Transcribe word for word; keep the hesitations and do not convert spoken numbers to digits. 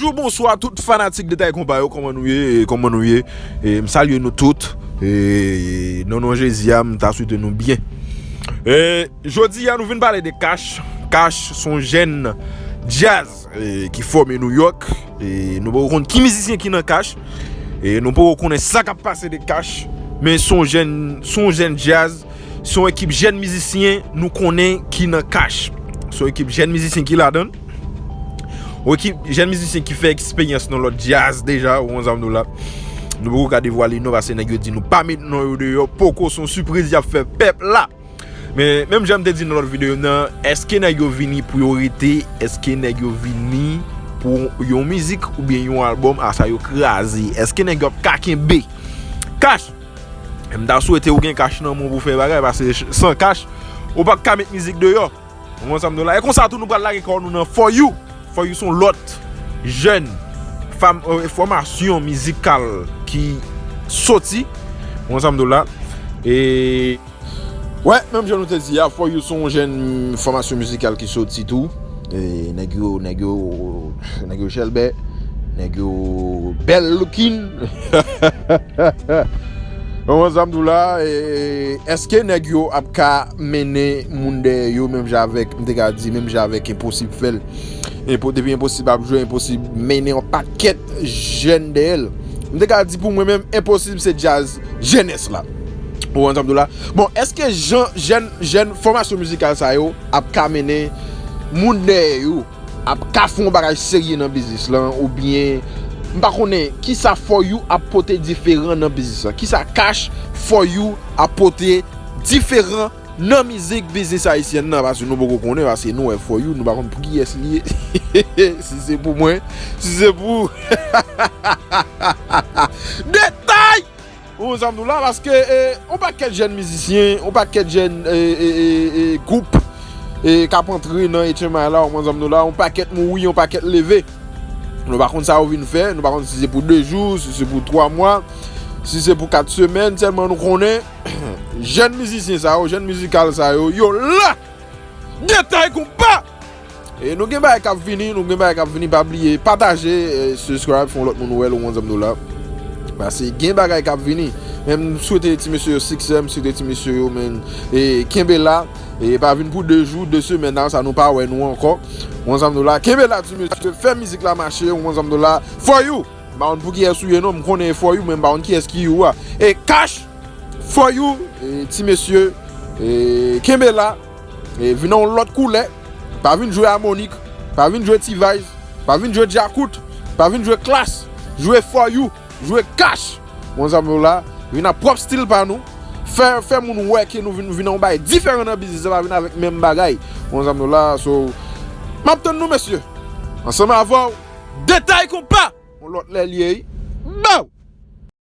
Bonjou, bonswa tout fanatik Detay Konpa yo, kòman nou ye? E, kòman nou ye? E, m salye nou tout. E, nan non Jezi a, m ta swete nou byen. E, jodi a, nou vin pale de Cash. Cash se yon jèn djaz, e, ki fòme Nouyòk. E, nou poko konn ki mizisyen ki nan Cash. E, nou poko konnen sa k ap pase de Cash. Men se yon jèn, se yon jèn djaz. Se yon ekip jèn mizisyen nou konnen ki nan Cash. Se yon ekip jèn mizisyen ki ladan l. Yon ekip jèn mizisyen ki fè eksperyans nan lòt djaz deja, ou konn sa m di w la. Nou poko ka devwale non, paske nèg yo di nou pa met non yo deyò, poko, se yon sipriz y ap fè pèp la. Men, menm jan m te di nan lòt videyo m nan, èske nèg yo vini pou yo rete? Èske nèg yo vini pou yon mizik oubyen yon albòm? A sa yo kraze. Èske nèg yo ap ka kenbe Cash? M ta swete ou gen Cash nan men w pou fè bagay, paske ch-, san Cash, ou p ap ka met mizik deyò. Ou konn sa m di w la? E konsa tou, nou pral lage kò nou nan For You. For You se yon lòt jèn fam-, e, fòmasyon mizikal ki soti. Ou konn sa m di w la? E, wè, menm jan nou te di a, For You se yon jèn fòmasyon mizikal ki soti tou. E, nèg yo, nèg yo, nèg yo chèlbè, nèg yo bèl looking. Ou konn sa m di w la? E, èske nèg yo ap ka mennen moun dèyè yo menm jan avèk, m te ka di, menm jan avèk Enposib fè l? Enpo-, depi Enposib ap jwe, Enposib mennen yon pakèt jèn dèyè l. M te ka di pou mwen menm, Enposib se djaz jenès la. Ou konn sa m di w la? Bon, èske jan, jèn, jèn fòmasyon mizikal sa yo ap ka mennen moun dèyè yo, ap ka fè yon bagay serye nan biznis lan, oubyen m pa konnen kisa For You ap pote diferan nan biznis lan. Kisa Cash, For You ap pote diferan nan mizik biznis ayisyèn nan, paske nou poko konnen, paske nou wè For You, nou pa konn pou kiyès li ye. Si se pou mwen, si se pou Detay! Ou konn sa m di w la, paske, e, yon pakèt jèn mizisyen, yon pakèt jèn, e, e, e, e, gwoup, e, k ap antre nan H M I la, ou konn sa m di w la, yon pakèt mouri, yon pakèt leve. Nou pa konn sa yo vin fè, nou pa konn si se pou de jou, si se pou twa mwa, si se pou kat semèn, sèlman nou konnen, jèn mizisyen sa yo, jèn mizikal sa yo, yo la! Detay Konpa! E nou gen bagay k ap vini, nou gen bagay k ap vini, pa bliye, pataje, e, subscribe, fè yon lòt moun wè l, ou konn sa m di w la. Paske gen bagay k ap vini. Men m swete ti mesye yo siksè, m swete ti mesye yo, men, e, kenbe la, e pa vin pou de jou, de semèn, nan sa nou pa wè nou ankò. Ou konn sa m di w la, kenbe la ti mesye, fè mizik la mache, ou konn sa m di w la. For You! M pa konn pou kiyès ou ye non, m konnen e For You, men m pa konn kiyès ki You a. E Cash, For You, e, ti mesye, e, kenbe la, e, vin nan yon lòt koulè, pa vin jwe amònik, pa vin jwe T-Vice, pa vin jwe djakout, pa vin jwe klass, jwe For You, jwe Cash. Ou konn sa m di w la, vin ak pwòp stil pa nou, fè, fè moun wè ke nou vin, vin nan yon bagay diferan nan biznis la, pa vin avèk menm bagay. Ou konn sa m di w la, so, m ap tann nou, mesye. Ansanm avè w, Detay Konpa! Yon lòt lè l ye, wi.